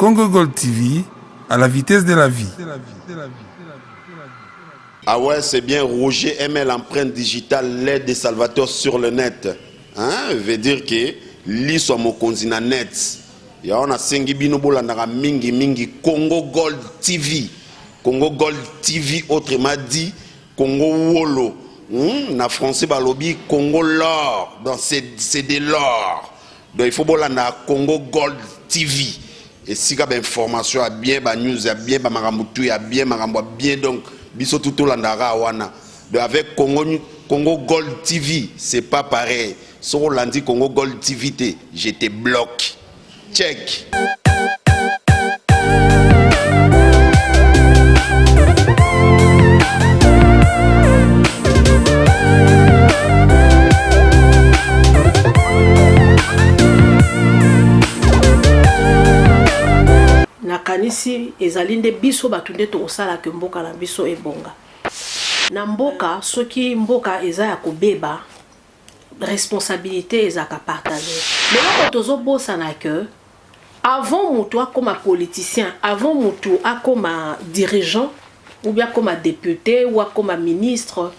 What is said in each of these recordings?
Congo Gold TV, à la vitesse de la vie. Ah ouais, c'est bien Roger ML empreinte digitale, l'aide des salvateurs sur le net. Hein? Veut dire que liso mokonzi na net. Ya wana sengi bino bolandaka mingi mingi Congo Gold TV. Congo Gold TV autrement dit Congo Wolo. Na français balobi Congo l'or. Donc c'est de l'or. Donc il faut bolanda Congo Gold TV. Esika ba information ya bien, ba news ya bien, ba makambo tout ya bien, makambo ya bien donc biso tout tolandaka wana. Donc avec Congo Gold TV, c'est pas pareil. Soko landi Congo Gold TV te, je te bloque. Check. Nakanisi ezali nde biso bato nde tokosala ke mboka na biso ebonga. Na mboka, soki mboka eza ya kobeba, responsabilité ezalaka partage. Mais eloko tozobosana ke avant mutu akoma politicien, avant mutu akoma dirigeant, ou bien akoma député, ou akoma ministre,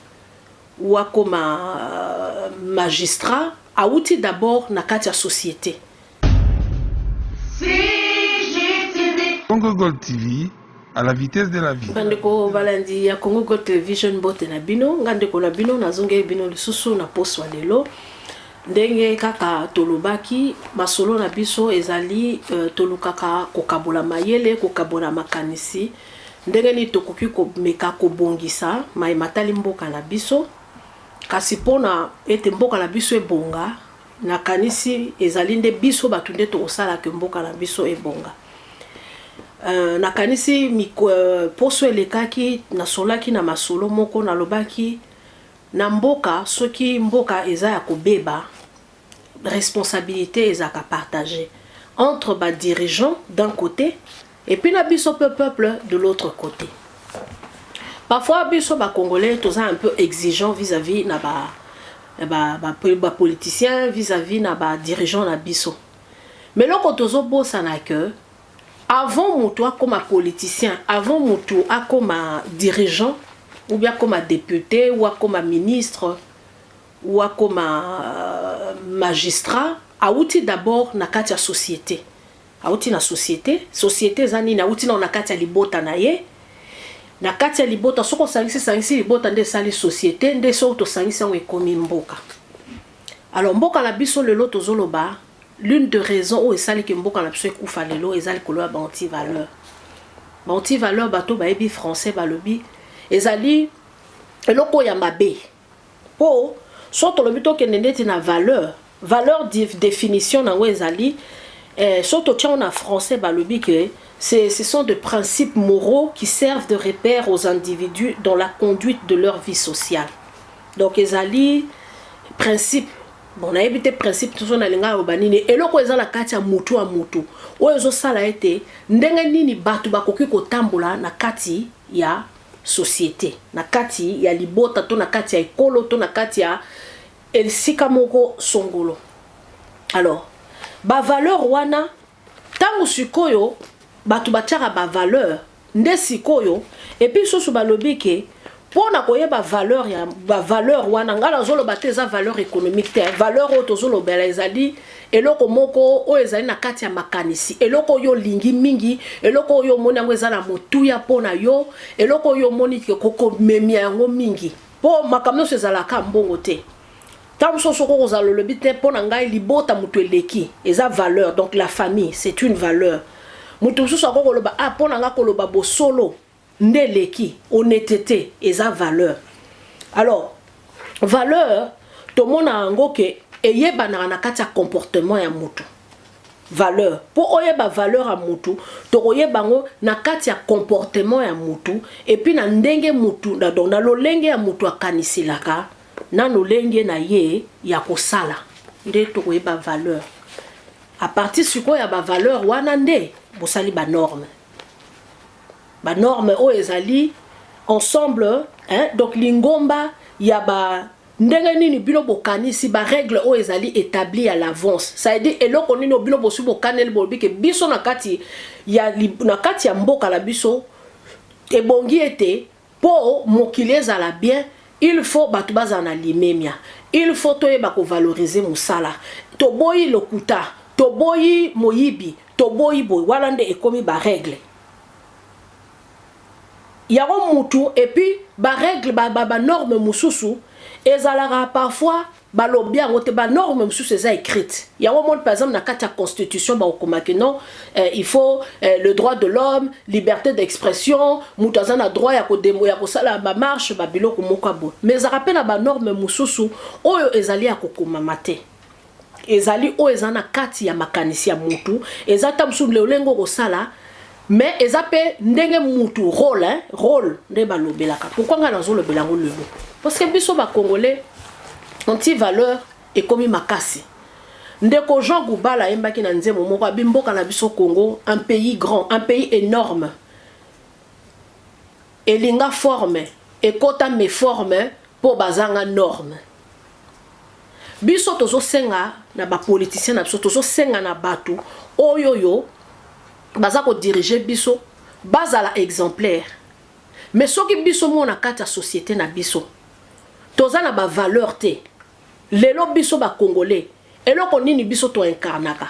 ou akoma magistrat, awuti d'abord na kati ya société. CGTV. Congo Gold TV, à la vitesse de la vie. Bandeko balandi ya Congo Gold Television, mbote na bino. Nga ndeko na bino nazongeli bino lisusu na poso ya lelo. Ndenge kaka tolobaki, masolo na biso ezali tolukaka kokabola mayele, kokabola makanisi, ndenge nini tokoki komeka kobongisa maye matali mboka na biso. Kasi mpona ete mboka na biso ebonga, nakanisi ezali nde biso bato nde tokosala ke mboka na biso ebonga. Nakanisi poso elekaki, nasolaki na masolo moko, nalobaki na mboka, soki mboka eza ya kobeba, responsabilité ezalaka partage entre ba dirigeants d'un côté et puis na biso pe peuple de l'autre côté. Parfois biso ba congolais toza un peu exigeant vis-à-vis na ba politiciens, vis-à-vis na ba dirigeants na biso. Mais loko tozobosana que avant mutu akoma politicien, avant mutu akoma dirigeant, ou bien akoma député, ou akoma ministre, ou akoma magistrat, awuti d'abord na kati ya société. Awuti na société, société eza nini? Awuti na kati ya libota na ye. Na kati ya libota, soko osangisi sangisi libota nde esali société, nde soko tosangisi yango ekomi mboka. Alors mboka na biso lelo tozoloba, l'une des raisons oyo esaliki mboka na biso ekufa lelo eza likolo ya ba anti-valeur. Ba anti-valeur, bato bayebi français balobi ezali eloko ya mabe. Po so tolobi tokende ndeti na valeur, valeur définition nango ezali, so totia na français balobi que ce sont des principes moraux qui servent de repère aux individus dans la conduite de leur vie sociale. Donc ezali principe. Bon, nayebi te principe tozo na linga oloba nini, eloko eza na kati ya mutu ya mutu oyo ezosala ete ndenge nini bato bakoki kotambola na kati ya société, na kati ya libota, to na kati ya ekolo, to na kati ya esika moko songolo. Alors ba valeur wana, ntango sikoyo bato batiaka ba valeur nde sikoyo, et puis susu balobi ke mpona koyeba valeur ya ba valeur wana, ngai nazoloba te eza valeur économique te. Valeur oyo tozolobela ezali eloko moko oyo ezali na kati ya makanisi, eloko oyo olingi mingi, eloko oyo omoni yango eza na motuya mpona yo, eloko oyo omoni kokomemia yango mingi. Mpo makambo nyonso ezalaka mbongo te. Ntango mosusu soki okozala olobi te mpo na ngai libota moto eleki eza valeur, donc la famille c'est une valeur. Moto mosusu akoki koloba ah, mpo na ngai koloba bosolo nde eleki, honnêteté eza valeur. Alors valeur tomona yango ke eyebanaka na kati ya comportement ya motu. Valeur, mpo oyeba valeur ya motu, tokoyeba yango na kati ya comportement ya motu, et puis na ndenge motu, donc na lolenge ya motu akaniselaka, na lolenge na ye ya kosala, nde tokoyeba valeur. À partir sikoyo ya bavaleur wana nde bosali banorme. Banorme oyo ezali ensemble, hein, donc lingomba ya ba Ndenge nini bino bokanisi barègle oyo ezali établi à l'avance? Ça veut dire eloko nini oyo bino bosi bokaneli, bolobi ke biso na kati ya mboka na biso ebongi ete mpo mokili ezala bien, il faut bato bazala na limemia, il faut toyeba kovaloriser mosala, toboyi lokuta, toboyi moyibi, toboyi boye. Wana nde ekomi barègle yango mutu. Et puis barègle, banorme mosusu ezalaka, parfois balobi yango te, banorme mosusu eza écrite. Yango moni, par exemple, na kati ya constitution bakokomaki non, il faut le droit de l'homme, liberté d'expression, moto aza na droit ya kodemo, ya kosala bamarche, babiloko moko ya boye. Mais ezalaka mpe na banorme mosusu oyo ezali ya kokomama te, ezali oyo eza na kati ya makanisi ya mutu. Eza ta mosusu lolenge okosala, mais eza mpe ndenge mutu rôle, hein? Rôle nde balobelaka. Pourquoi ngai nazolobela yango lelo? Parce que biso bacongolais, anti-valeur ekomi makasi. Ndeko Jean Goubald ayembaki na nzembo moko, abi mboka na biso Congo, un pays grand, un pays énorme, elinga forme ekota méforme mpo bazanga norme. Biso tozosenga na bapoliticien na biso, tozosenga na bato oyo oyo baza kodiriger biso, bazala exemplaire. Mais soki biso moko na kati ya société na biso toza na bavaleur te, lelo biso bacongolais, eloko nini biso toincarnaka?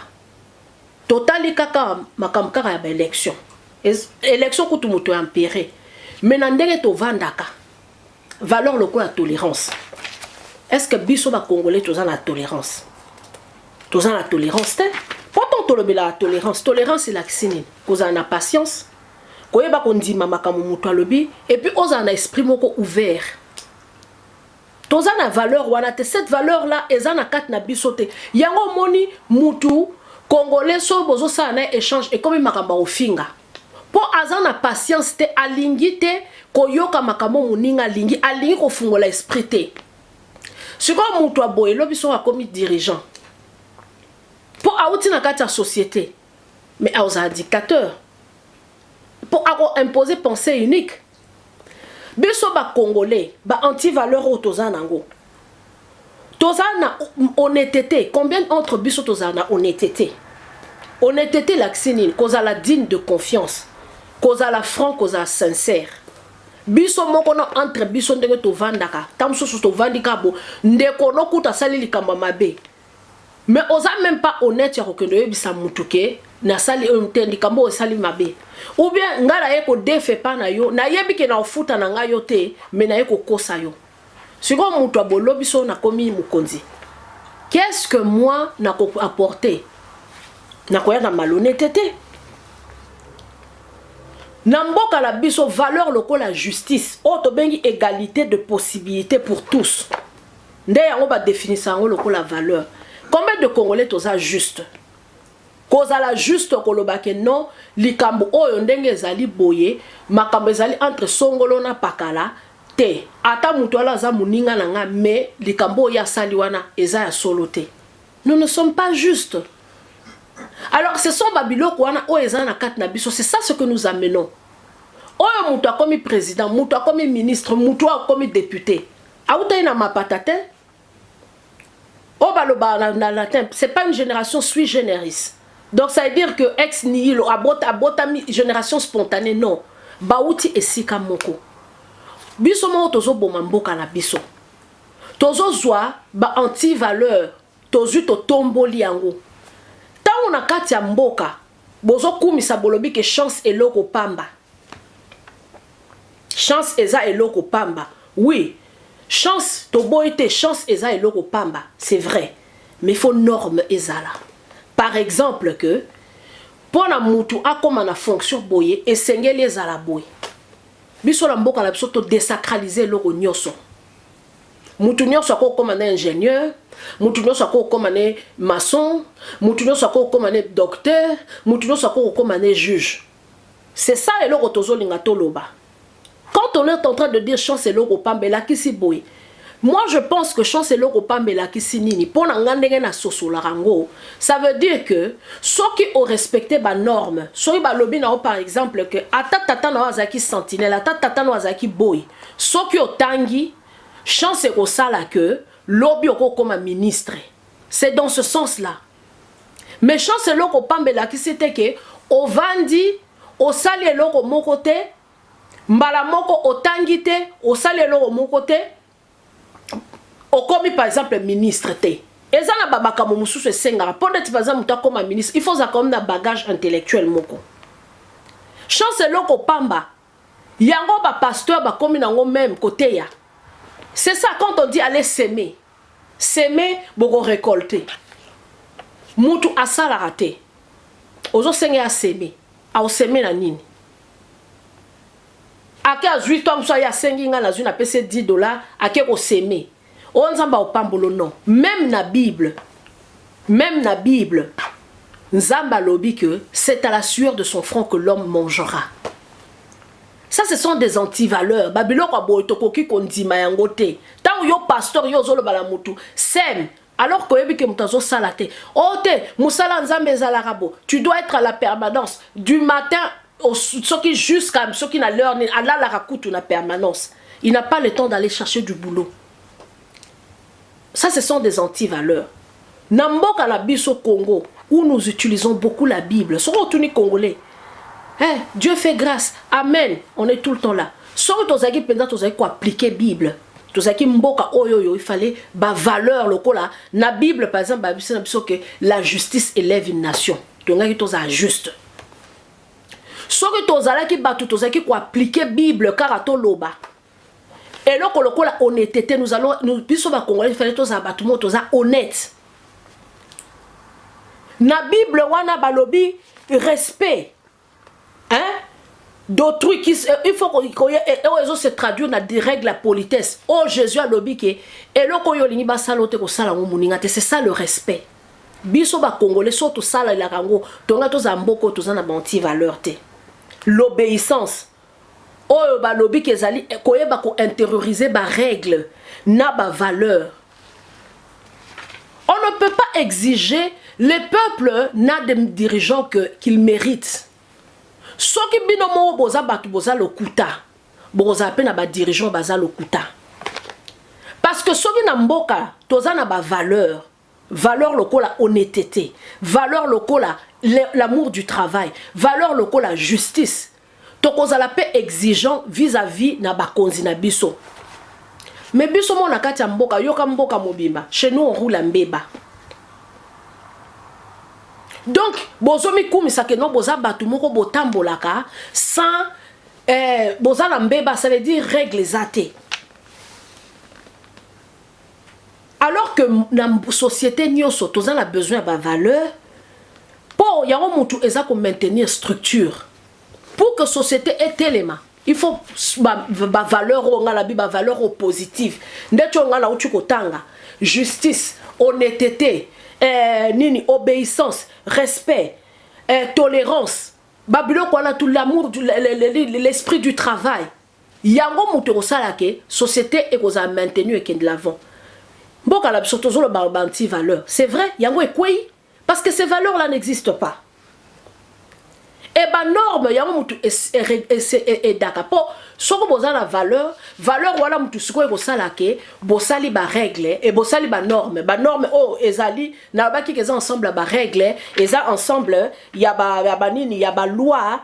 Totali kaka makambo kaka ya baélection. Élection kutu moto ya empire, mais na ndenge tovandaka, valeur lokola ya tolérance, est ce que biso bacongolais toza na tolérance? Toza na tolérance te. Po ntango tolobelaka tolérance, tolérance elakisi nini? Kozala na patience, koyeba kondima makambo moto alobi, et puis ozala na esprit moko ouvert. Toza na valeur wana te. Cette valeur là eza na kati na biso te. Yango omoni mutu congolais, soki bozosala na échange, ekomi makambo ya kofinga, mpo aza na patience te, alingi te koyoka makambo moninga alingi, alingi kofungola esprit te. Sikoyo moto aboye, elobi soki akomi dirigeant, mpo awuti na kati ya société, mais azala dictateur, mpo akoimpose pensée unique. Biso bacongolais, ba-antivaleur oyo toza nango, toza na honnêteté? Combien entre biso tozala na honnêteté? Honnêteté elakisi nini? Kozala digne de confiance, kozala franc, kozala sincère. Biso moko na entre biso, ndenge tovandaka, ta mosusu tovandi kaka bo, ndeko nokuta asali likambo ya mabe, mais oza même pas honnête ya kokende oyebisa mutu ke nasali oyo te, likambo oyo esali mabe, ou bien ngai naye kodefa epa na yo, nayebi ke na ofuta na ngai yo te, mais naye kokosa yo. Sikoyo moto abolobi so nakomi mokonzi, qu'est-ce que moi nakoapporter? Nakoya na malhonnêteté te. Na mboka na biso, valeur lokola justice, oyo tobengi égalité de possibilité pour tous, nde yango badefinisa yango lokola valeur. Combien de Congolais toza juste? Kozala juste, koloba ke non, likambo oyo ndenge ezali boye, makambo ezali entre songolo na pakala te, ata moto wana aza moninga na nga, mais likambo oyo asali wana eza ya solo te. Nous ne sommes pas justes. Alors ce sont babiloko wana oyo eza na kati na biso, c'est ça ce que nous amenons. Oyo moto akomi président, moto akomi ministre, moto oyo akomi député, autaki na mapata te. Oyo balobaka na latin, c'est pas une génération sui generis. Donc ça veut dire que ex nihilo, abotami génération spontanée, non, bauti esika moko. Biso moko tozoboma mboka na biso, tozozwa ba antivaleur, tozwi, totomboli yango. Ntango na kati ya mboka bozokumisa, bolobi ke chance eloko pamba, chance eza eloko pamba. Oui, chance toboyi te, chance eza eloko pamba, c'est vrai, mais faut norme ezala. Par exemple que mpo na mutu akóma na fonction boye, esengeli ezala boye. Biso na mboka na biso, todésacraliser eloko nyonso. Mutu nyonso akokóma na ingénieur, mutu nyonso akokóma na maçon, mutu nyonso akokóma na docteur, mutu nyonso akokóma na juge. C'est ça eloko tozolinga toloba. Quand on est en train de dire chance eloko pamba, elakisi boye. Moi, je pense que chance eloko pamba elakisi nini? Mpo na nga, ndenge nasosolaka yango, ça veut dire que soki orespecte banorme, soki balobi na yo par exemple que ata tata na yo azalaki sentinelle, ata tata na yo azalaki boye, soki otangi, Chance ekosala que lobi okokoma ministre. C'est dans ce sens là. Mais chance eloko pamba elakisi te ke ovandi osali eloko moko te, mbala moko otangi te, osali eloko moko te, okomi par exemple ministre te. Eza na ba makambo mosusu esengaka mpo ndeti par exemple moto akoma ministre, il faut ozala quand même na bagage intellectuel moko. Chance eloko pamba yango ba pasteur bakomi nango même koteya. C'est ça quand on dit aller semer. Semer boko récolter. Mutu asalaka te. Ozosenga ye aseme. Aoseme na nini? Ake azwi ntango mosusu aye asengi ngai nazwi napesi ye 10 dollars ake koseme. Oyo Nzambe aopambolo non. Même na Bible, même na Bible, Nzambe alobi que c'est à la sueur de son front que l'homme mangera. Ça ce sont des antivaleurs. Ba biloko ya boye tokoki kondima yango te. Tango yo pasteur yo ozoloba na mutu sème alors koyebi ke moto azosala te. Oh te, mosala Nzambe ezalaka bo. Tu dois être à la permanence du matin au soki jusqu'à soki na l'heure nini alalaka kutu na permanence. Il n'a pas le temps d'aller chercher du boulot. Ça ce sont des antivaleurs. Na mboka na biso Congo où nous utilisons beaucoup la Bible. Soki otuni congolais, eh, Dieu fait grâce. Amen. On est tout le temps là. Soki tozalaki mpenza tozalaki koappliquer Bible, tozalaki mboka oyo oyo il fallait ba valeur lokola na Bible par exemple babisi na biso que la justice élève une nation. Tongaki tozala juste. Soki tozalaki bato tozalaki koappliquer Bible kaka toloba eloko lokola honnêteté, nous allons nous, biso ba congolais il fallait tozala bato moko toza honnête. Na Bible wana balobi respect, hein, d'autrui qui il faut koye oyo ezo se traduire na des règles ya politesse. Oyo Jésus alobi ke eloko oyo olingi basala oyo te kosala yango moninga te, c'est ça le respect. Biso ba congolais so tosalelaka yango, tonga tozala mboka oyo toza na ba antivaleur te. L'obéissance oyo balobi ke ezali koyeba kointérioriser ba règle na ba valeur. On ne peut pas exiger, le peuple n'a des dirigeants que qu'il mérite. Soki bino moko boza bato boza lokuta, bokozala mpe na badirigeant baza lokuta. Parce que soki na mboka toza na bavaleur, valeur lokola honnêteté, valeur lokola l'amour du travail, valeur lokola justice, tokozala mpe exigeant vis-à-vis na bakonzi na biso. Mais biso mo na kati ya mboka, yoka mboka mobimba, chez nous on roule mbeba. Donc bozomikumisa ke no boza bato moko botambolaka sans boza na mbeba, ça veut dire règle eza te. Alors que na société nyonso toza na besoin ya bavaleur mpo yango mutu eza komaintenir structure pour que société etelema. Il faut bavaleur oyo nga nabi, bavaleur oyo positive ndeti oyo nga nauti kotanga: justice, honnêteté, nini, obéissance, respect, tolérance, babiloko wana tout, l'amour, l'esprit du travail. Yango moto ekosala ke société ekozala maintenu, ekende l'avant. Mboka na biso tozoloba ba anti-valeur, c'est vrai, yango ekwei parce que ces valeurs là n'existent pas. E banorme yango mutu edaka mpo soki boza na valeur, valeur wana mutu sikoyo ekosala ke bosali barègle e bosali banorme. Banorme oyo ezali, nalobaki ke eza ensemble ya barègle, eza ensemble ya banini, ya baloi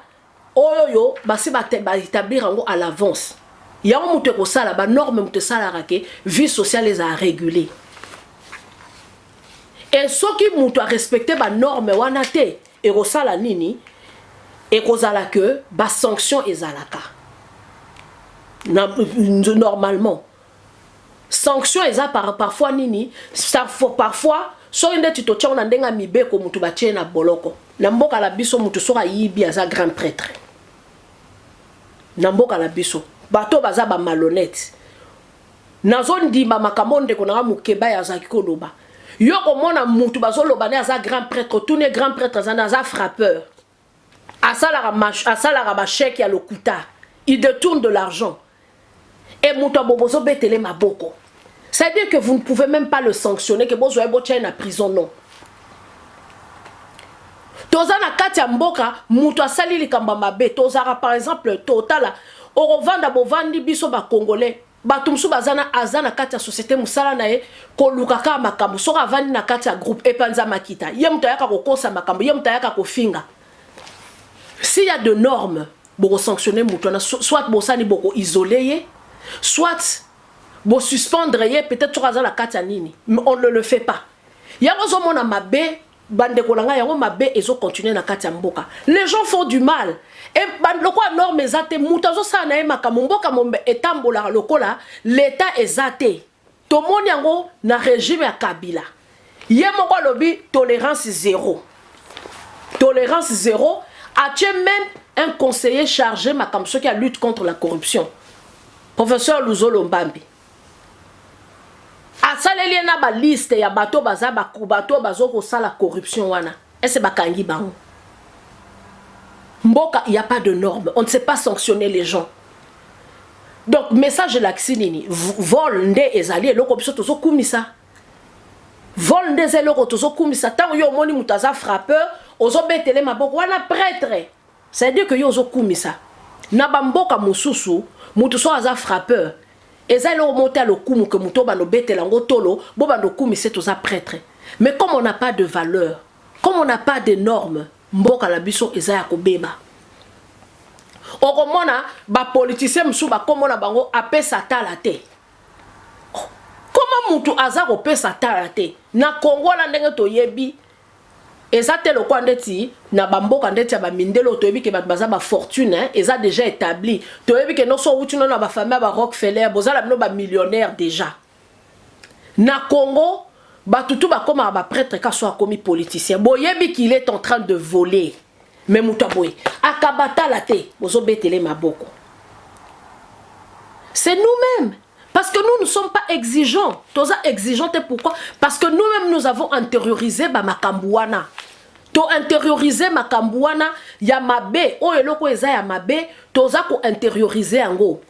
oyo oyo basi baétablir yango à l'avance. Yango mutu ekosala banorme, mutu esalaka ke vie sociale ezala régulée. E soki mutu arespecte banorme wana te, ekosala nini? Ekozala ke basanction ezalaka na, normalement sanction eza parfois nini, parfois soki ndeti totiango na ndenge ya mibeko, mutu batie na boloko. Na mboka na biso mutu soki ayibi aza grand prêtre. Na mboka na biso bato baza bamalhonnête. Nazondima makambo ndeko nanga mokeba ye azalaki koloba. Yo komona mutu bazoloba nde aza grand prêtre, otuni grand prêtre aza nde aza frappeur, asalaka bachèque ya lokuta, il détourne de l'argent. Et moto ya bobo ozobetele maboko, c'est-à-dire que vous ne pouvez même pas le sanctionner, ke bozwa ye botia ye na prison, non. Toza na kati ya mboka, moto asali likambo ya mabe, tozalaka par exemple totala okovanda bovandi biso bacongolais. Bato mosusu baza na aza na kati ya société, mosala na ye koluka kaka makambo. Soki avandi na kati ya groupe, epanza makita, ye moto ayaka kokosa makambo, ye moto ayaka kofinga. S'il y a de normes, bokosanctionne moto wana, soit bosani bokoisole ye, soit bosuspendre ye peut-être soki aza na kati ya nini. Mais on ne le fait pas. Yango ozomona mabe, bandeko na ngai, yango mabe ezocontinue na kati ya mboka. Les gens font du mal e lokola norme eza te. Moto azosala na ye makambo, mboka mombe etambolaka lokola leta eza te. Tomoni yango na régime ya Kabila. Ye moko alobi tolérance zéro, tolérance zéro. Atie même un conseiller chargé makambo soki ya lutte contre la corruption, professeur Luzolo Mbambi. Asaleli ye na baliste ya bato baza bato bazokosala corruption wana. Ese bakangi bango. Mboka, il y a pas de norme, on ne sait pas sanctionner les gens. Donc message elakisi nini? Vol nde ezali eloko biso tozokumisa. Vol nde eza eloko tozokumisa. Ntango yo omoni moto aza frappeur, ozobetele maboko wana prêtre, c'est-à-dire que yo ozokumisa. Na bamboka mosusu, moto so aza frappeur, eza eloko moko te ya lokumu ke moto obanda obetela yango tolo, bobanda okumisa toza prêtre. Mais comme on n'a pas de valeur, comme on n'a pas de normes, mboka na biso eza ya kobeba. Okomona bapoliticien mosusu bakomona bango apesa tala te. Koma mutu aza kopesa tala te na Kongo wana, ndenge toyebi eza te lokola ndeti na bamboka ndeti ya bamindele oyo toyebi ke bato baza bafortune, hein, eza déjà établi. Toyebi ke nyonso outi no na bafamille ya baRockefeller, bozala bino bamillionnaire déjà. Na Congo, bato tu bakomaka baprêtre ka so akomi politicien. Boyebi qu'il est en train de voler, mais moto aboye akabatala te, bozobetele maboko. C'est nous-mêmes, parce que nous ne sommes pas exigeants. Toza exigeants te. Pourquoi? Parce que nous-mêmes, nous avons intériorisé bamakambo wana. To intérioriser makambo wana ya mabe oyo, eloko eza ya mabe, toza kointérioriser yango.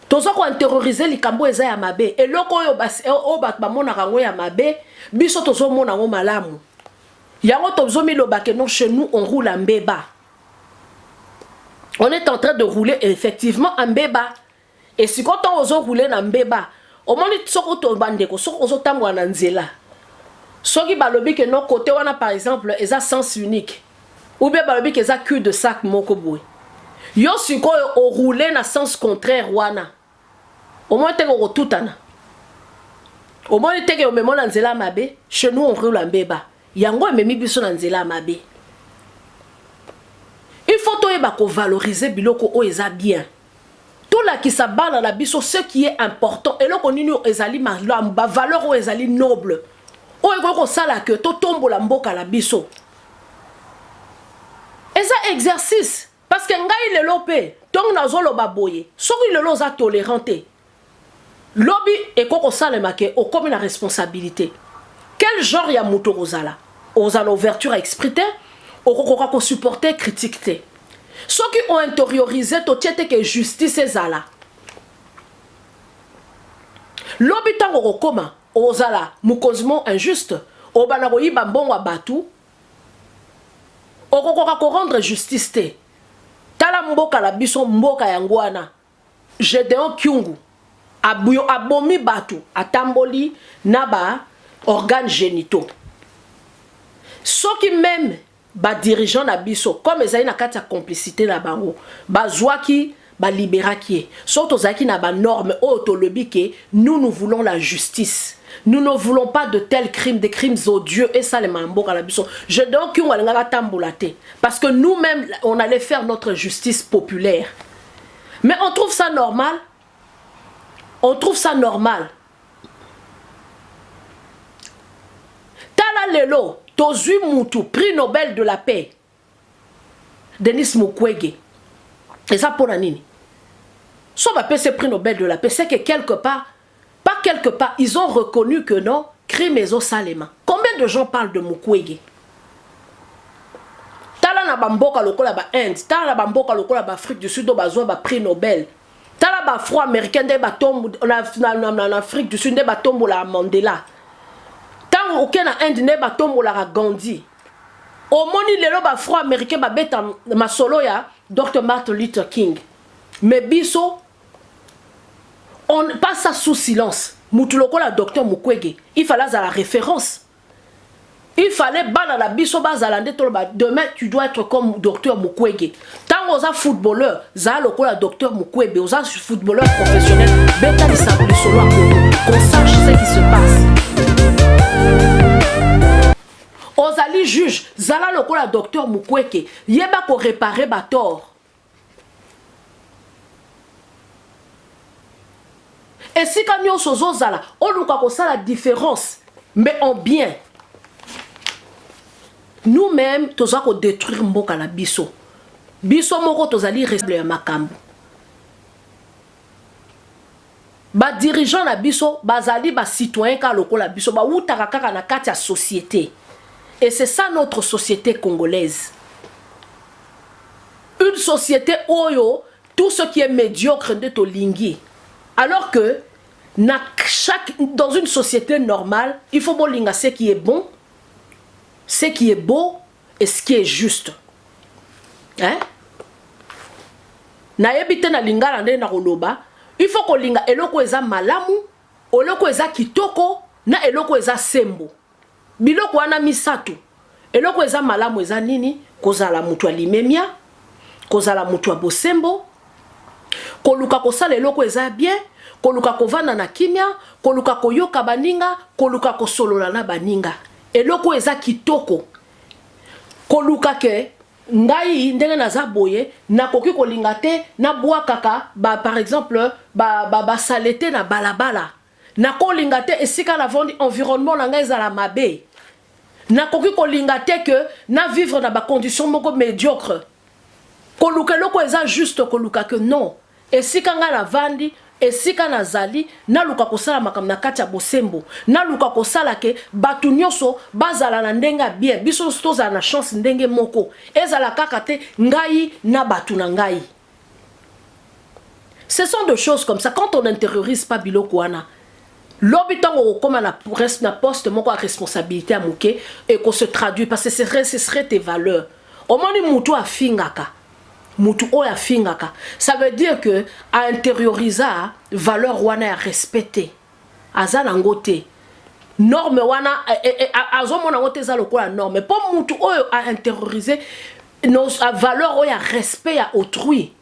Toza kointérioriser likambo eza ya mabe. Eloko oyo oyo bato bamonaka yango ya mabe, biso tozomona yango malamu. Yango tozomiloba ke non, chez nous on roule en mbeba. On est en train de rouler effectivement en mbeba. E sikoyo ntango ozoroule na mbeba, omoni soki to bandeko, soki ozotambola na nzela, soki balobi ke no côté wana par exemple eza sens unique, ou bien balobi ke eza cul de sac moko boye, yo sikoyo oroule na sens contraire wana, omoni teke okotutana, omoni teke omema na nzela mabe. Chez nous on roule mbeba. Yango ememi biso na nzela ya mabe. Il faut toyeba kovaloriser biloko oyo eza bien, tolakisa bana na biso ce qui est important, eloko nini ezali malamu, bavaleur oyo ezali noble, oyo ekoki kosala ke totombola mboka na biso. Eza exercice, parce que ngai lelo mpe ntongo nazoloba boye, soki lelo oza tolérant te, lobi ekoki kosalema ke okomi na responsabilité. Quel genre ya moto okozala? Ozala ouverture ya esprit te, okokoka kosupporter critique te. Soki ointériorise, totie te ke justice ezala, lobi ntango okokóma ozala mokonzi mo injuste, obanda koyiba mbongo ya bato, okokoka korendre justice te. Tala mboka na biso, mboka yango wana, Gédéon Kyungu abomi bato, atamboli na ba organes génitaux. Soki même badirigeant na biso, comme ezali na kati ya complicité na bango, bazwaki baliberaki ye. Soki tozalaki na banorme oyo tolobi ke nous, nous voulons la justice, nous ne voulons pas de tels crimes, des crimes odieux esalema na mboka na biso, Gédéon Kyungu alingaka atambola te, parce que nous-mêmes, on allait faire notre justice populaire. Mais on trouve ça normal, on trouve ça normal. Tala lelo tozwi mutu prix Nobel de la paix, Denis Mukwege. Eza mpona nini? So bapesi prix Nobel de la paix, c'est que quelque part, pas quelque part, ils ont reconnu que non, crime ezosalema. Combien de gens parlent de Mukwege? Tala na bamboka lokola baInde, tala na bamboka lokola baAfrique du Sud oyo bazwa baprix Nobel. Tala baafro-américain nde na Afrique du Sud nde batombolaka Mandela. Ntango oke na Inde nde batombolaka Gandhi. Omoni lelo baafro-américain babeta masolo ya Dr Martin Luther King. Mais biso On passe ça sous silence. Mutu lokola docteur Mukwege, il fallait azala référence. Il fallait bana na biso bazala nde toloba demain tu dois être comme docteur Mukwege. Tango oza footballeur, zala lokola docteur Mukwege, oza footballeur professionnel, beta lisolo lisolo ya Congo, qu'on sache ce qui se passe. Ozali juge, zala lokola docteur Mukwege, yeba ko réparer ba tort. Esika nyonso ozozala, oluka kosala différence, mais en bien. Nous-mêmes, toza ko détruire mboka na biso. Biso moko tozali responsable ya makambo. Ba dirigeants na biso bazali ba citoyens kaka lokola biso, bawutaka kaka na kati ya société. Et c'est ça notre société congolaise. Une société oyo tout ce qui est médiocre nde tolingi. Alors que na chaque, dans une société normale, il faut bolinga ce qui est bon, ce qui est beau et ce qui est juste. Hein? Nayebi te na lingala nde na koloba, il faut kolinga eloko eza malamu, eloko eza kitoko na eloko eza sembo. Biloko wana misato. Eloko eza malamu eza nini? Kozala mutu ya limemia, kozala mutu ya bosembo, koluka kosala eloko eza bien, koluka kovanda na kimia, koluka koyoka baninga, koluka kosolola na baninga. Eloko eza kitoko. Koluka ke ngai ndenge naza boye nakoki kolinga te nabwakaka ba, par exemple ba, ba, ba salete na balabala. Nakolinga te esika navandi environnement na ngai ezala mabe. Nakoki kolinga te que na vivre na ba conditions moko médiocre. Koluka eloko eza juste koluka que non, esika ngai navandi, esika nazali, naluka kosala makambo na kati ya bosembo, naluka kosala ke bato nyonso bazala na ndenge ya bien, biso nyonso tozala na chance ndenge moko, ezala kaka te ngai na bato na ngai. Ce sont des choses comme ça. Quand on n'intériorise pas biloko wana, lobi ntango okokóma na, na poste moko ya responsabilité ya moke, ekose traduire parce que ce serait tes valeurs. Omoni mutu afingaka, mutu oyo afingaka, ça veut dire que a intériorisa valeur wana ya respect te, aza nango te norme wana, azomona yango te eza lokola norme. Mpo mutu oyo a intériorise valeur oyo ya respect ya autrui,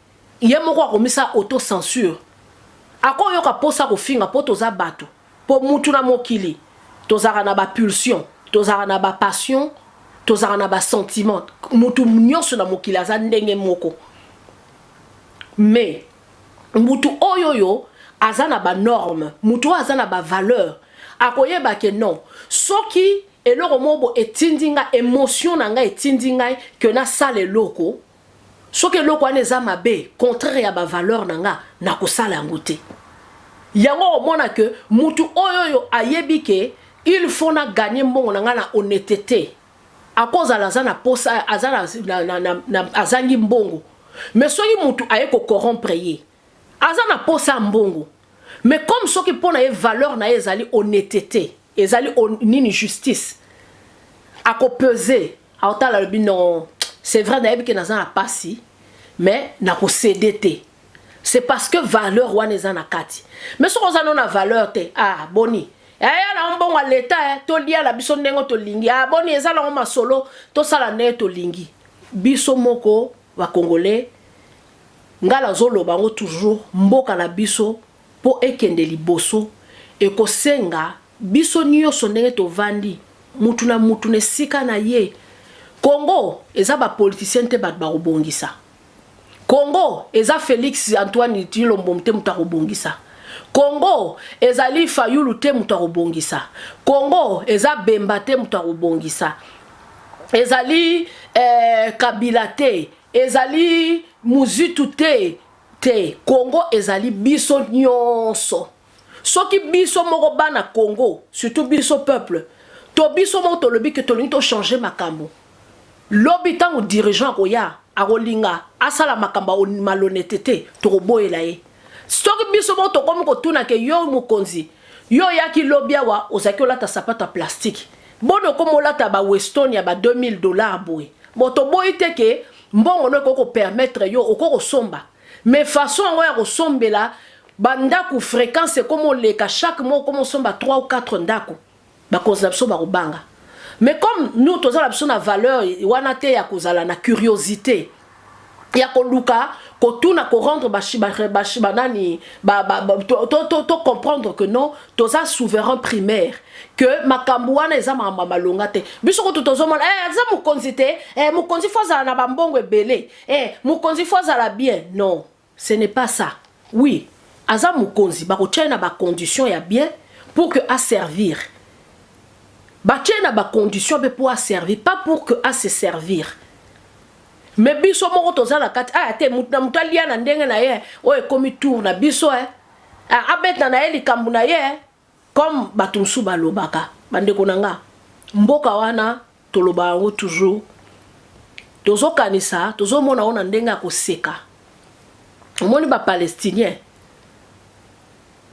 ye moko akomisa autocensure, akoyoka mposa kofinga. Mpo toza bato, mpo mutu na mokili tozalaka na bapulsion, tozalaka na bapassion, tozalaka na basentiment. Mutu nyonso na mokili aza ndenge moko. Mais mutu oyo oyo aza na banorme, mutu oyo aza na bavaleur, akoyeba ke non, soki eloko moko bo etindi ngai, émotion na ngai etindi ngai ke nasala eloko, soki eloko wana eza mabe, contraire ya bavaleur na nga, nakosala yango te. Yango omona ke mutu oyo oyo ayebi ke il faut na gagner mbongo na ngai na honnêteté, akozala aza na posa, aza na, na, na, na, na, azangi mbongo, mais soki mutu aye kocorrompre ye, aza na posa ya mbongo, mais comme soki mpo na ye valeur na ye ezali honnêteté, ezali nini, justice, akopese, aotala, alobi non, c'est vrai, nayebi ke naza na pasi, mais nakocéder te. C'est parce que valeur wana eza na kati. Mais soki oza no na valeur te, ah boni, aya nango mbongo ya leta, tolia na biso ndenge tolingi, ah boni, eza nango masolo, tosala ndenge tolingi. Biso moko bakongolais, ngai nazoloba yango toujours, mboka na biso mpo ekende liboso ekosenga biso nyonso ndenge tovandi, mutu na mutu na esika na ye. Congo eza bapoliticien te bato bakobongisa Congo, eza Félix Antoine Tshilombo te moto akobongisa Congo, ezali Fayulu te moto akobongisa Congo, eza Bemba te moto akobongisa, ezali Kabila te, ezali Muzitu te te. Congo ezali biso nyonso. Soki biso moko bana Congo, surtout biso peuple, to biso moko tolobi ke tolingi tochange makambo, lobi ntango dirigeant akoya, akolinga asala makambo malhonnête te, tokoboyela ye. Soki biso moko tokomi kotuna ke yo mokonzi, yo oyaki lobi awa, ozalaki olata sapato ya plastique, boni okomi olata ba Weston ya ba 2000 $ boye? Bon, toboyi te ke mbongo no ekoki kopermettre yo okoki kosomba, mais façon yango ya kosombela Bandako fréquence ekoma oleka chaque mois, okoma osomba 3 ou 4 ndako, bakonzi na biso bakobanga. Mais comme nous toza na biso na valeur wana te ya kozala na curiosité ya koluka kotuna, korendre banani, to comprendre que non, toza souverain primaire, que makambo wana eza makambo ya malonga te. Biso kutu tozomona eza mokonzi te, mokonzi faut azala na bambongo ebele, mokonzi faut azala bien. Non, ce n'est pas ça. Oui, aza mokonzi, bakotia ye na bacondition ya bien pour que aservir. Batie na bacondition mpe mpo aservir, pas pour que ase servir. Mais biso moko toza na kati aya te, mutu na mutu alia na ndenge na ye. Oyo ekomi tour na biso, abeta na ye likambo na ye, comme bato mosusu balobaka. Bandeko na nga, mboka wana toloba yango toujours, tozokanisa, tozomona ngo na ndenge ya koseka. Omoni Bapalestinien,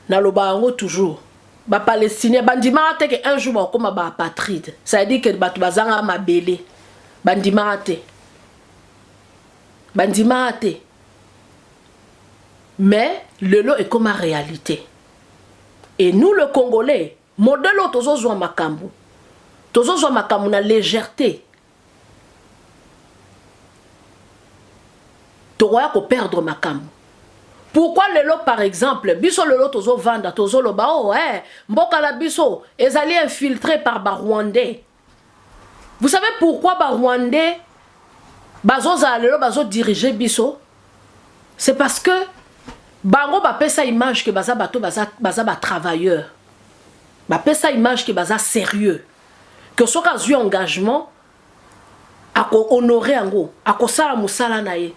naloba yango toujours, Bapalestinien bandimaka te ke un jour bakokóma baapatride, c'est-à-dire ke bato bazanga mabele. Bandimaka te, bandimaka te. Mais lelo ekóma réalité. Et nous le Congolais, modèle oyo tozozwa makambo, tozozwa makambo na légèreté, tokoya koperdre makambo. Pourquoi lelo, par exemple, biso lelo tozovanda, tozoloba: "Oh, mboka na biso ezali infiltré par Barwandais"? Vous savez pourquoi Barwandais bazozala lelo bazodirige biso? C'est parce que bango bapesa image ke baza bato baza batravailleur, bapesa image ke baza sérieux, ke soki azwi engagement, akohonore yango, akosala mosala na ye.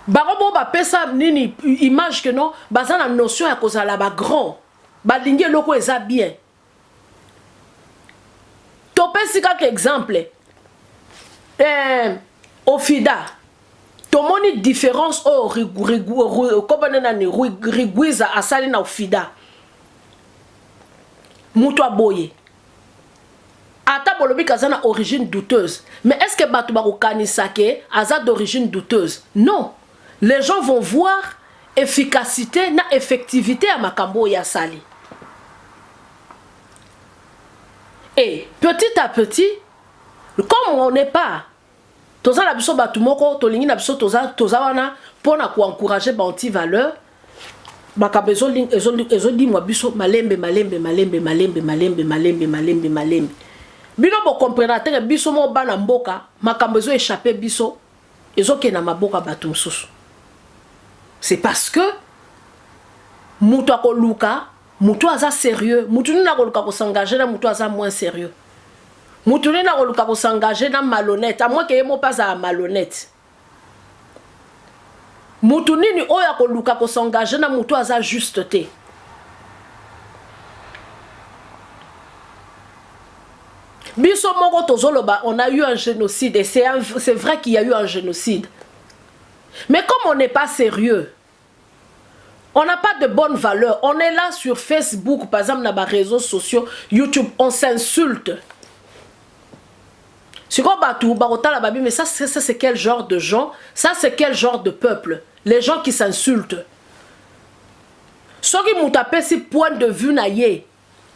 Bango bo bapesa nini? Image ke non, baza na notion ya kozala bagrand, balingi eloko eza bien. Topesi kaka exemple, Ofida, tomoni différence oyo kobane nani Rugwiza asali na Ofida. Moto aboye, ata bolobi aza na origine douteuse, mais est ce que bato bakokanisa ke aza d'origine douteuse? Non, les gens vont voir efficacité na effectivité ya makambo oyo asali. Et petit à petit, comme on n'est pas, toza na biso bato moko tolingi na biso, toza wana mpona koencourage baantivaleur, makambo ezolimwa biso malembe malembe malembe malembe malembe malembe malembe malembe. Bino bokomprena teke biso moko bana mboka, makambo ezoéchappe biso, ezokende na maboko ya bato mosusu. C'est parce que moto akoluka moto aza sérieux, motu nini akoluka kosengage na moto aza moins sérieux? Motu nini akoluka kosengage na malhonnête, à moins ke ye mo mpe azala malhonnête? Motu nini oyo akoluka kosengage na motu aza juste te? Biso moko tozoloba on a eu un génocide, et c'est vrai qu'il y a eu un génocide, mais comme on n'est pas sérieux, on n'a pas de bonnes valeurs, on est là sur Facebook par exemple, na baréseaux sociaux, YouTube, on s'insulte. Sikoyo bato bakotala babi: "Mais ça, c'est quel genre de gens? Ça, c'est quel genre de peuple, les gens qui s'insultent?" Soki moto apesi point de vue na ye,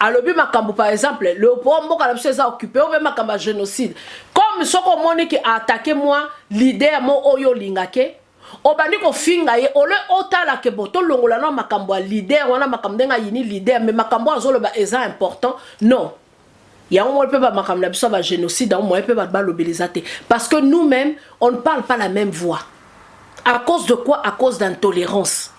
alobi makambo, par exemple le po mboka na biso eza occupé, obe makambo ya génocide, comme soki omoni ke attaque mwa leader mo oyo olingake, obandi kofinga ye. Ole otala ke bo tolongola na makambo ya leader wana, makambo ndenge ayini leader, mais makambo azoloba eza important. Non, yango moko mpe bamakambo na biso ya bagénocide, yango moye mpe bato balobeleza te, parce que nous-mêmes, on ne parle pas la même voix. À cause de quoi? À cause d'intolérance.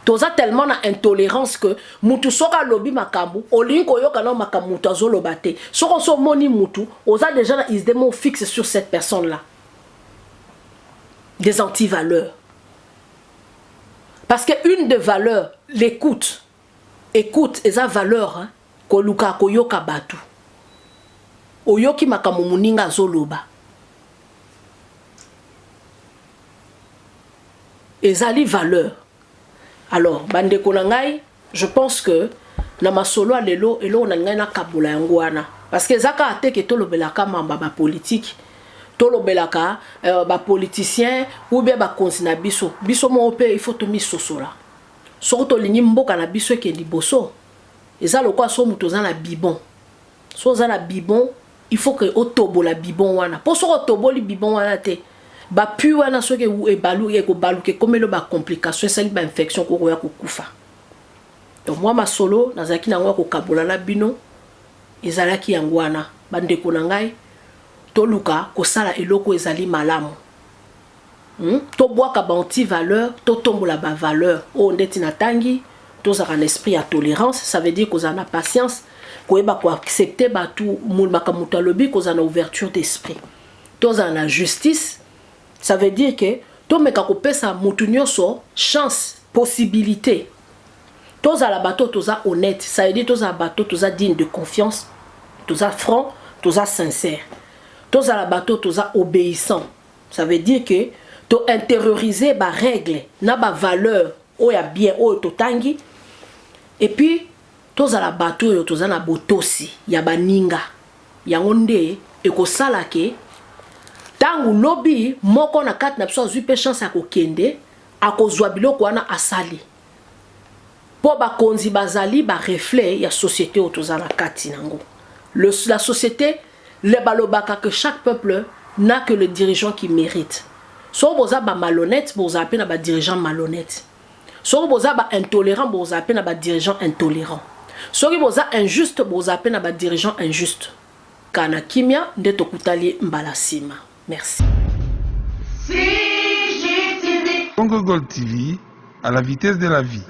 Toza tellement na intolérance que mutu soki alobi makambo, olingi koyoka na makambo mutu azoloba te. Soki oso omoni mutu, oza déjà na idée mo fixe sur cette personne là des antivaleurs. Parce que une de valeurs, l'écoute, écoute eza valeur, hein? Koluka koyoka bato, oyoki makambo moninga azoloba, ezali valeur. Alors bandeko na ngai, je pense que na masolo ya lelo, eloko na ngai nakabola yango wana, parce que eza kaka te ke tolobelaka mamba bapolitike. Tolobelaka ba politiciens ou bien bakonzi na biso. Biso moko mpe il faut tomisosola. Soki tolingi mboka na biso ekende liboso, eza lokola so moto oza na bibon. So oza na bibon, il faut que otobola bibon wana. Mpo soki otoboli bibon wana te, bapui wana soki ebalu ekobaluka, ekomeli ba complication, esali ba infection, kokoya kokufa. Donc mwa masolo nazalaki nango ya kokabola na bino ezalaki yango wana. Bandeko na ngai, toluka kosala eloko ezali malamu. Tobwaka ba anti-valeur, totombola ba valeur oyo ndeti natangi. Tozalaka na esprit ya tolérance, ça veut dire kozala na patience, koyeba ko accepter bato, makambo moto alobi, kozala na ouverture d'esprit. Tozala na justice, ça veut dire que tomeka kopesa motu nyonso chance, possibilité. Tozala bato toza honnête, ça veut dire tozala bato toza digne de confiance, toza franc, toza sincère. Tozala bato toza obéissant, ça veut dire que to intérioriser ba règle na ba valeur oyo ya bien oyo totangi. Et puis tozala bato oyo toza na botosi ya baninga. Yango nde ekosala ke ntango lobi moko na kati na biso azwi mpe chance ya kokende, akozwa biloko wana asali, mpo bakonzi bazali ba reflet ya société oyo toza na kati nango. La société le balobaka que chaque peuple n'a que le dirigeant qui mérite. Soki boza ba malhonnête, bozala mpe na ba dirigeant malhonnête. Soki boza ba intolérant, bozala mpe na ba dirigeant intolérant. Soki boza injuste, bozala mpe na ba dirigeant injuste. Kana kimia nde tokutali mbala nsima. Merci. CGTV. Congo Gold TV, à la vitesse de la vie.